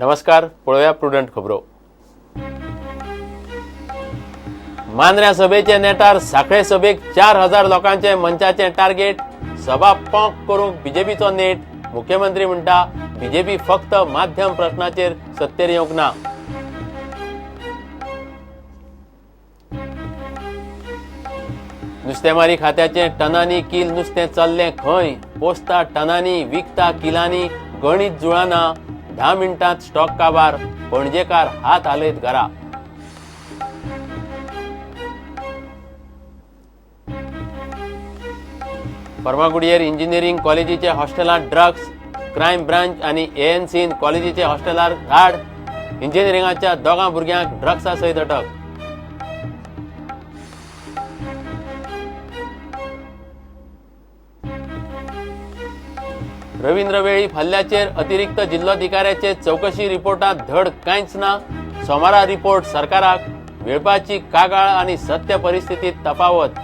नमस्कार, पळोवया प्रुडंट खबरो. मांद्र्या सभेचे नेटार साखळे सभेक 4000 लोकांचे मंचाचे टार्गेट. सभा पोंक करूंक बीजेपीचो नेट. मुख्यमंत्री म्हणटा बीजेपी फक्त माध्यम प्रश्नाचेर सत्तेर येवंक ना. नुस्तेमारी खात्याचे टनांनी कील नुस्तें चल्लें खंय? पोसता टनांनी, विकता किलांनी, गणीत जुळना. 10 मिनटांत स्टॉक काबार. पणजेकार हात हालयत घरा. फर्मागुडयेर इंजिनिअरिंग कॉलेजीचे हॉस्टेलांत ड्रग्स. क्रायम ब्रांच आनी एएनसीन कॉलेजीचे हॉस्टेलार धाड. इंजिनिअरिंगाच्या 2 भुरग्यांक ड्रग्सा सयत अटक. रवींद्र वेळीप हल्ल्याचेर अतिरिक्त जिल्लोधिकाऱ्याचे चवकशी रिपोर्टांत धड कांयच ना. सोमारा रिपोर्ट सरकाराक. वेळपाची कागाळ आनी सत्य परिस्थितीत तफावत.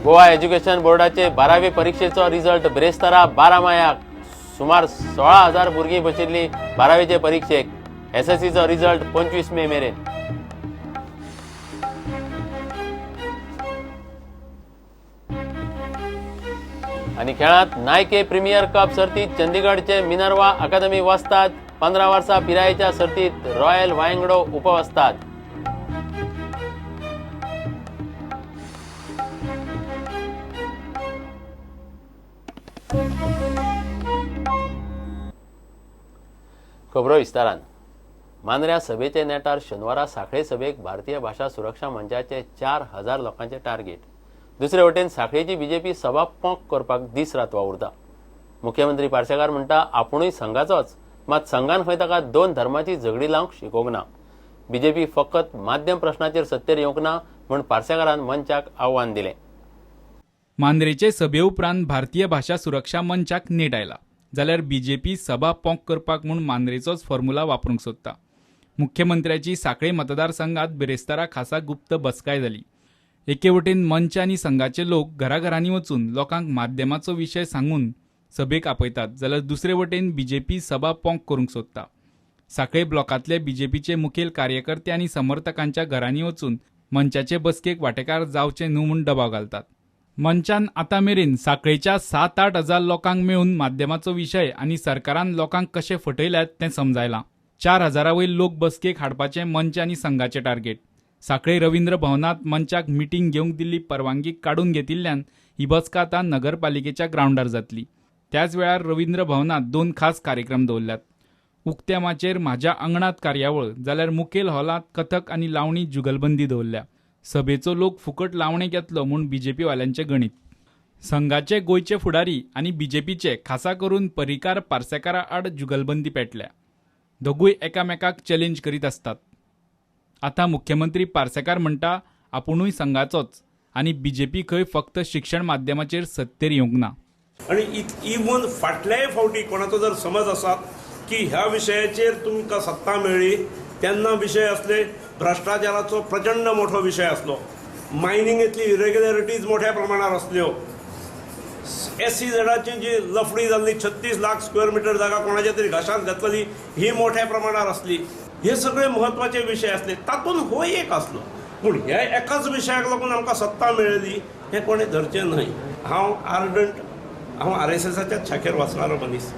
गोवा एज्युकेशन बोर्डाचे 12वी परिक्षेचो रिजल्ट ब्रेस्तारा 12 मायाक. सुमार 16,000 भुरगीं बशिल्लीं 12वीचे परिक्षेक. एसएससीचो रिजल्ट 25 मे मेरेन. आनी खेळांत नायके प्रिमियर कप सर्तीत चंदीगडचे मिनर्वा अकादमी वस्ताद. 15 वर्सां पिरायेच्या सर्तीत रॉयल वायंगडो उपवस्ताद. खबरो विस्तारान. मांद्र्या सभेचे नेटार शेनवारा साखळे सभेक भारतीय भाशा सुरक्षा मंचाचे 4000 लोकांचे टार्गेट. दुसरे वटेन साखळेची बीजेपी सभा पोंक करपाक दीस रात वावुरता. मुख्यमंत्री पार्सेकार म्हणटा आपुणूय संघाचोच, मात संघान खंय ताका 2 धर्माची झगडी लावंक शिकोवंक ना. बीजेपी फकत माध्यम प्रश्नाचेर सत्तेर येवंक ना म्हूण पार्सेकारान मंचाक आव्हान दिलें. मांद्रेचे सभे उपरांत भारतीय भाशा सुरक्षा मंचाक नेट आयला जाल्यार बीजेपी सभा पोंक करपाक म्हूण मांद्रेचोच फॉर्म्युला वापरूंक सोदता. मुख्यमंत्र्याची साखळे मतदारसंघात बिरेस्तारा खासा गुप्त बसकाय जाली. एके वटेन मंच आनी संघाचे लोक घराघरांनी वचून लोकांक माध्यमाचो विशय सांगून सभेक आपयतात जाल्यार दुसरे वटेन बीजेपी सभा पोंक करूंक सोदता. साखळे ब्लॉकांतले बीजेपीचे मुखेल कार्यकर्ते आनी समर्थकांच्या घरांनी वचून मंचाचे बसकेक वांटेकार जावचे न्हू म्हूण दबाव घालतात. मंचान आतां मेरेन साखळेच्या 7-8 हजार लोकांक मेळून माध्यमाचो विशय आनी सरकारान लोकांक कशें फटयल्यात तें समजायलां. 4000 वयर लोक बसकेक हाडपाचें मंच आनी संघाचें टार्गेट. साखळे रवींद्र भवनांत मंचाक मिटींग घेवंक दिल्ली परवानगी काडून घेतिल्ल्यान ही बसका आतां नगरपालिकेच्या ग्रावंडार जातली. त्याच वेळार रवींद्र भवनांत 2 खास कार्यक्रम दवरल्यात. उक्त्या माचयेर म्हाज्या आंगणांत कार्यावळ जाल्यार मुखेल हॉलांत कथक आनी लावणी जुगलबंदी दवरल्या. सभेचो लोक फुकट लावणेक येतलो म्हूण बीजेपी वाल्यांचें गणीत. संघाचे गोंयचे फुडारी आनी बीजेपीचे खासा करून पर्रीकार पार्सेकारा आड जुगलबंदी पेटल्या. दोगूय एकामेकाक चॅलेंज करीत आसतात. आतां मुख्यमंत्री पार्सेकार म्हणटा आपुणूय संघाचोच आनी बीजेपी खंय फक्त शिक्षण माध्यमाचेर सत्तेर येवंक ना. आनी इवन फाटल्याय फावटी कोणाचो जर समज आसा की ह्या विशयाचेर तुमकां सत्ता मेळ्ळी तेन्ना विशय आसले भ्रश्टाचाराचो प्रचंड मोठो विशय आसलो, मायनिंगेंतली इरेग्युलरिटीज मोठ्या प्रमाणार आसल्यो, एससी झेडाची जी लफडी जाल्ली 36 लाख स्क्वेअर मिटर जागा कोणाच्या तरी घशांत घातलेली ही मोठ्या प्रमाणार आसली. हे सगळे म्हत्वाचे विशय आसले, तातूंत हो एक आसलो. पूण ह्या एकाच विशयाक लागून आमकां सत्ता मेळ्ळी हें कोणें धरचें न्हय. हांव आर्डंट, हांव आरएसएसाच्याच शाखेर वचणारो मनीस,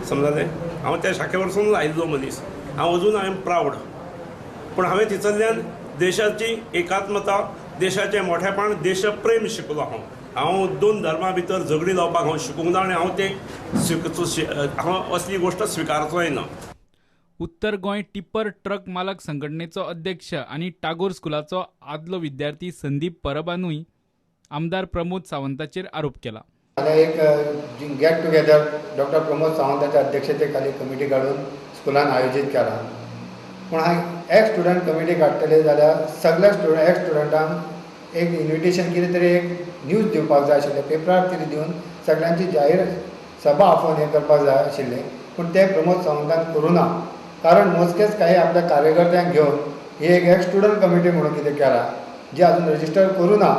समजलें? हांव त्या शाखे वरसून आयिल्लो मनीस. हांव अजून I am proud. पूण हांवें थंयसरल्यान देशाची एकात्मता, देशाचें मोठेपण, देशप्रेम शिकलो. हांव हांव 2 धर्मा भितर झगडी लावपाक हांव शिकूंक ना आनी हांव तें हांव असली गोश्ट स्विकारचोय ना. उत्तर गोंय टिप्पर ट्रक मालक संघटनेचो अध्यक्ष आनी टागोर स्कुलाचो आदलो विद्यार्थी संदीप परबानूय आमदार प्रमोद सावंताचेर आरोप केला. फाल्यां एक गेट टुगेदर डॉक्टर प्रमोद सावंताच्या अध्यक्षतेखाली कमिटी काडून स्कुलान आयोजीत केला. पूण हांवें एक्स स्टुडंट कमिटी काडटले जाल्यार सगल्या स्टुडंट एक्स स्टुडंटांक एक इन्विटेशन कितें तरी एक न्यूज दिवपाक जाय आशिल्लें, पेपरार तरी दिवन सगल्यांची जाहीर सभा आपोवन हें करपाक जाय आशिल्लें. पूण तें प्रमोद सावंतान करूं ना, कारण मोजकेच काही आपल्या कार्यकर्त्यांक घेवन ही एक एक्स स्टुडंट कमिटी म्हणून कितें केला जी अजून रजिस्टर करूं ना.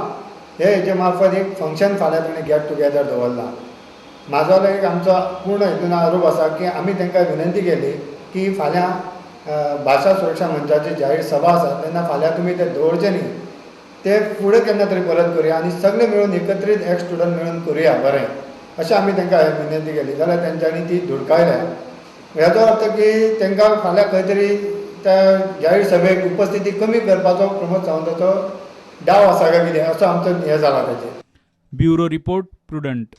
हे हेजे मार्फत एक फंक्शन फाल्यां ताणें गेट टुगेदर दवरलां. म्हाजो जाल्यार एक आमचो पूर्ण हितून आरोप आसा की आमी तांकां विनंती केली की फाल्यां भाशा सुरक्षा मंचाची जाहीर सभा आसा तेन्ना फाल्यां तुमी ते दवरचे न्ही, ते फुडें केन्ना तरी परत करुया आनी सगळे मेळून एकत्रीत एक स्टुडंट मेळून करुया बरें, अशें आमी तांकां विनंती केली. जाल्यार तेंच्यांनी ती धुडकायल्या. हेजो अर्थ की तांकां फाल्यां खंय तरी त्या जाहीर सभेक उपस्थिती कमी करपाचो प्रमोद सावंताचो डाव आसा काय कितें असो आमचो हें जाला ताचेर. Bureau report, Prudent.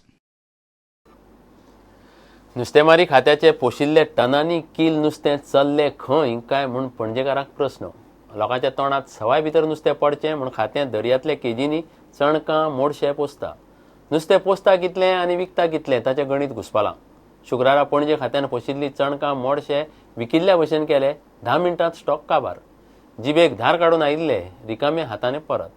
नुस्तेमारी खात्याचे पोशिल्ले टनांनी कील नुस्तें चल्लें खंय काय म्हूण पणजेकारांक प्रस्न. लोकांच्या तोंडांत सवाय भितर नुस्तें पडचें म्हूण खातें दर्यांतले केजींनी चणकां मोडशे पोसता. नुस्तें पोसता कितलें आनी विकता कितलें ताचें गणीत घुसपालां. शुक्रारा पणजे खात्यान पोशिल्ली चणकां मोडशे विकिल्ल्या भशेन केले. 10 मिनटांत स्टॉक काबार. जिबेक धार काडून आयिल्ले रिकामे हाताने परत.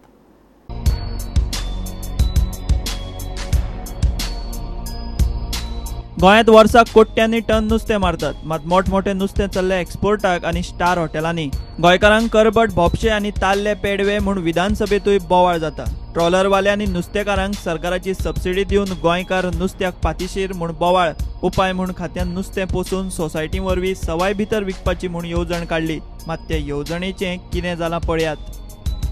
गोंयांत वर्साक कोट्यांनी टन नुस्तें मारतात, मात मोठमोठे नुस्तें चल्ले एक्सपोर्टाक आनी स्टार हॉटेलांनी. गोंयकारांक करबट, भोपशे आनी ताल्ले पेडवे म्हूण विधानसभेंतूय बोवाळ जाता. ट्रॉलरवाले आनी नुस्तेकारांक सरकाराची सबसिडी दिवन गोंयकार नुस्त्याक पातिशीर म्हूण बोवाळ. उपाय म्हूण खात्यान नुस्तें पोसून सोसायटी वरवीं सवाय भितर विकपाची म्हूण येवजण काडली, मात ते येवजणेचें कितें जालां पळयात.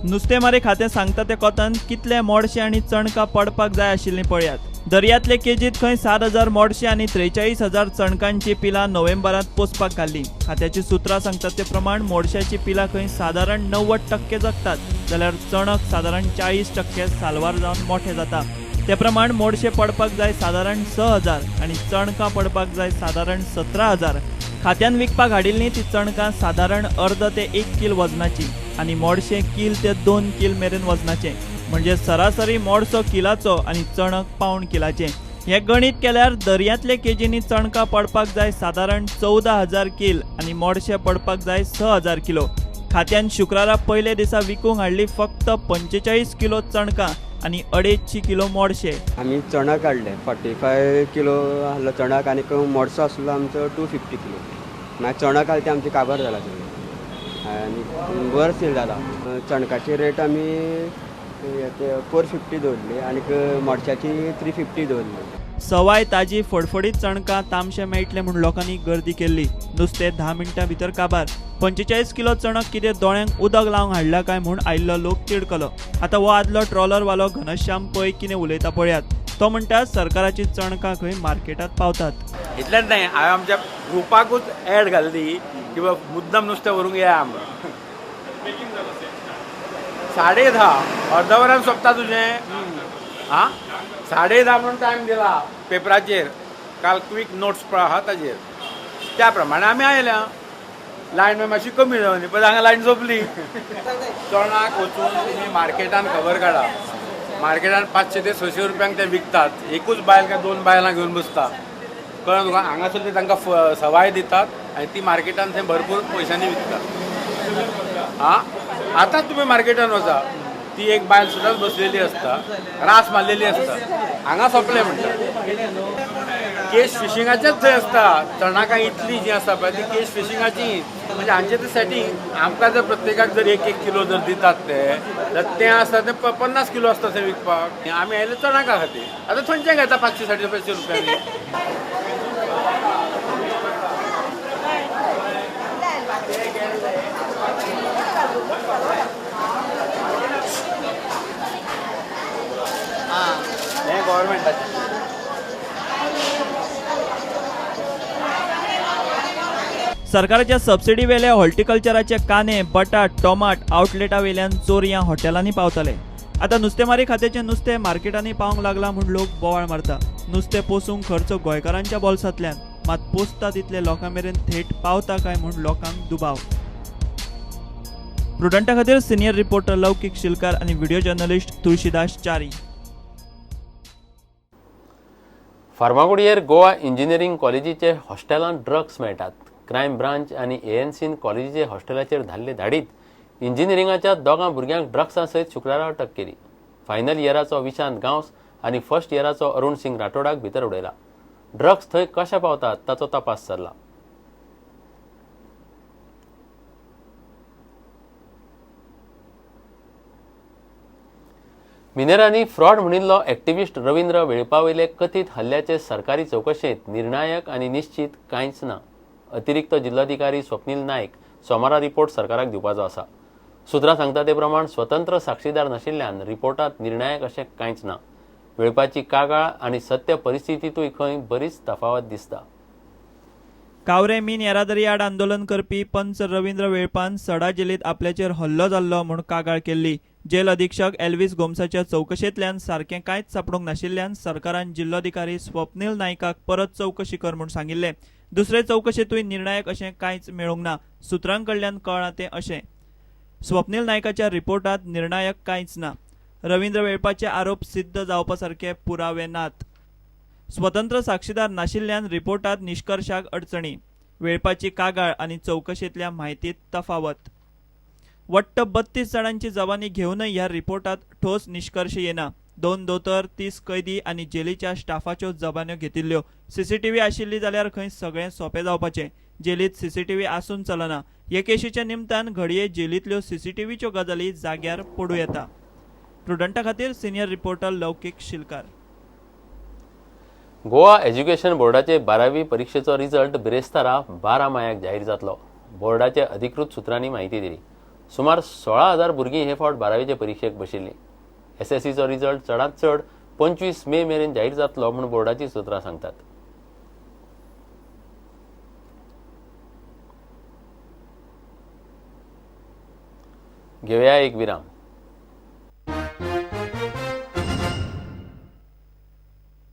नुस्तेमारी खातें सांगता ते कोतान कितले मोडशे आनी चणकां पडपाक जाय आशिल्लीं पळयात. दर्यांतले केजीत खंय 7,000 मोडशे आनी 43,000 चणकांची पिलां नोव्हेंबरांत पोसपाक घाल्लीं. खात्याची सुत्रां सांगतात ते प्रमाण मोडश्याची पिलां खंय सादारण 90% जगतात, जाल्यार चणक सादारण 40% साल्वार जावन मोठे जाता. ते प्रमाण मोडशे पडपाक जाय सादारण 6,000 आनी चणकां पडपाक जाय सादारण 17,000. खात्यान विकपाक हाडिल्लीं ती चणकां सादारण अर्द ते 1 कील वजनाची आनी मोडशे कील ते 2 कील मेरेन वजनाचें, म्हणजे सरासरी मोडसो किलाचो आनी चणक 0.25 किलाचें. हें गणीत केल्यार दर्यांतले केजींनी चणकां पडपाक जाय सादारण 14,000 कील आनी मोडशे पडपाक जाय 6,000 किलो. खात्यान शुक्रारा पयले दिसा विकूंक हाडली फक्त 45 किलो चणकां आनी 250 किलो मोडशे. आमी चणक हाडले 45 किलो आहलो चणक आनी मोडसो आसलो आमचो 250 किलो. मागीर चणक आसले ते आमचें काबार जाला सगळें आनी बरो सेल जाला. चणकाची रेट आमी 450 दवरली आनी मोडशाची 350 दवरली. सवाय ताजी फडफडीत चणकां तामशे मेळटले म्हूण लोकांनी गर्दी केल्ली. नुस्तें 10 मिनटां भितर काबार. 45 किलो चणक कितें दोळ्यांक उदक लावंक हाडला काय म्हूण आयिल्लो लोक तिडकलो. आतां हो आदलो ट्रॉलरवालो घनश्याम पै कितें उलयता पळयात. तो म्हणटा सरकाराची चणकां खंय मार्केटांत पावतात. इतलेंच न्हय, हांवें आमच्या ग्रुपाकूच एड घाल्ली की बाबा मुद्दम नुस्तें व्हरूंक येया आमकां. 10:30 अर्द वरान सोंपता तुजें. आं 10:30 म्हणून टायम दिला पेपराचेर, काल क्वीक नोट्स पळय आहा ताजेर, त्या प्रमाणे आमी आयल्या. लायन मातशी कमी जावन पळय हांगा लायन सोंपली. चणाक वचून तुमी मार्केटान खबर काडा, मार्केटान 500 ते 600 रुपयांक ते विकतात. एकूच बायल काय 2 बायलां घेवन बसता, कळ्ळें तुका. हांगासर ते तांकां सवाय दितात आनी ती मार्केटान थंय भरपूर पयशांनी विकतात. आं आतां तुमी मार्केटान वचा, ती एक बायल सुद्दां बसलेली आसता, रास मारलेली आसता. हांगा सोंपलें म्हणटा. केश फिशिंगाचेच थंय आसता. चणाकां इतली जी आसा पळय ती केश फिशिंगाची, म्हणजे हांचें तें सेटींग. आमकां जर प्रत्येकाक जर 1-1 किलो जर दितात ते, जाल्यार तें आसता तें 50 किलो आसता थंय विकपाक. आमी आयले चणाका खातीर, आतां थंयचें घेता 500 550 रुपयांनी. सरकाराच्या सबसिडी वेले हॉर्टिकल्चराचे कांदे, बटाट, टोमाट आउटलेटा वेल्यान चोरयां हॉटेलांनी पावताले. आतां नुस्तेमारी खात्याचें नुस्तें मार्केटांनी पावंक लागलां म्हूण लोक बोवाळ मारता. नुस्तें पोसूंक खर्च गोंयकारांच्या बोल्सांतल्यान, मात पोसता तितले लोकां मेरेन थेट पावता काय म्हूण लोकांक दुबाव. प्रुडंटा खातीर सिनियर रिपोर्टर लौकीक शिलकार आनी व्हिडिओ जर्नलिस्ट तुळशीदास च्यारी. फार्मागुडयेर गोवा इंजिनियरींग कॉलेजीचे हॉस्टेलांत ड्रग्स मेळटात. क्रायम ब्रांच आनी एएनसीन कॉलेजीचे हॉस्टेलाचेर धाडले धाडीत इंजिनियरिंगाच्या 2 भुरग्यांक ड्रग्सां सयत शुक्रारा अटक केली. फायनल इयराचो विशांत गांवस आनी फर्स्ट इयराचो अरुण सिंग राठोडाक भितर उडयला. ड्रग्स थंय कशे पावतात ताचो तपास चल्ला. मिनेरांनी फ्रॉड म्हणिल्लो एक्टिविस्ट रवींद्र वेळपावयले कथीत हल्ल्याचे सरकारी चवकशेंत निर्णायक आनी निश्चित कांयच ना. अतिरिक्त जिल्लोधिकारी स्वप्नील नायक सोमारा रिपोर्ट सरकाराक दिवपाचो आसा. सुत्रां सांगता ते प्रमाण स्वतंत्र साक्षीदार नाशिल्ल्यान रिपोर्टांत निर्णायक अशें कांयच ना. वेळपाची कागाळ आनी सत्य परिस्थितींतूय खंय बरीच तफावत दिसता. कावरे मीन येरादारी आड आंदोलन करपी पंच रवींद्र वेळपान सडा जेलीत आपल्याचेर हल्लो जाल्लो म्हूण कागाळ केल्ली. जेल अधीक्षक एल्वीस गोम्साच्या चवकशेंतल्यान सारकें कांयच सांपडूंक नाशिल्ल्यान सरकारान जिल्लोधिकारी स्वप्नील नायकाक परत चवकशी कर म्हूण सांगिल्लें. दुसरे चवकशेंतूय निर्णायक अशें कांयच मेळूंक ना. सुत्रां कडल्यान कळ्ळां तें अशें, स्वप्नील नायकाच्या रिपोर्टांत निर्णायक कांयच ना. रवींद्र वेळपाचे आरोप सिद्ध जावपा सारके पुरावे नात. स्वतंत्र साक्षीदार नाशिल्ल्यान रिपोर्टात निश्कर्शाक अडचणी. वेळपाची कागाळ आनी चवकशेंतल्या म्हायतीत तफावत. वट्ट 32 जाणांची जबानी घेवनय ह्या रिपोर्टात ठोस निश्कर्श येना. 2 दोतोर, 30 कैदी आनी जेलीच्या स्टाफाच्यो जबान्यो घेतिल्ल्यो. सीसीटीव्ही आशिल्ली जाल्यार खंय सगळें सोंपें जावपाचें. जेलीत सीसीटीव्ही आसून चलना. हे केशीच्या निमतान घडये जेलींतल्यो सीसीटीव्हीच्यो गजाली जाग्यार पडूं येता. प्रुडंटा खातीर senior reporter Laukik Shilkar. Goa education बोर्डाचे 12वी परिक्षेचो रिजल्ट बिरेस्तारा 12 मायाक जाहीर जातलो. बोर्डाचे अधिकृत सुत्रांनी म्हायती दिली. सुमार 16,000 भुरगीं हे फावट 12वीचे परिक्षेक बशिल्लीं. एसएससीचो रिजल्ट चडांत चड 25 मे मेरेन जाहीर जातलो म्हूण बोर्डाचीं सुत्रां सांगतात. घेवया एक विराम.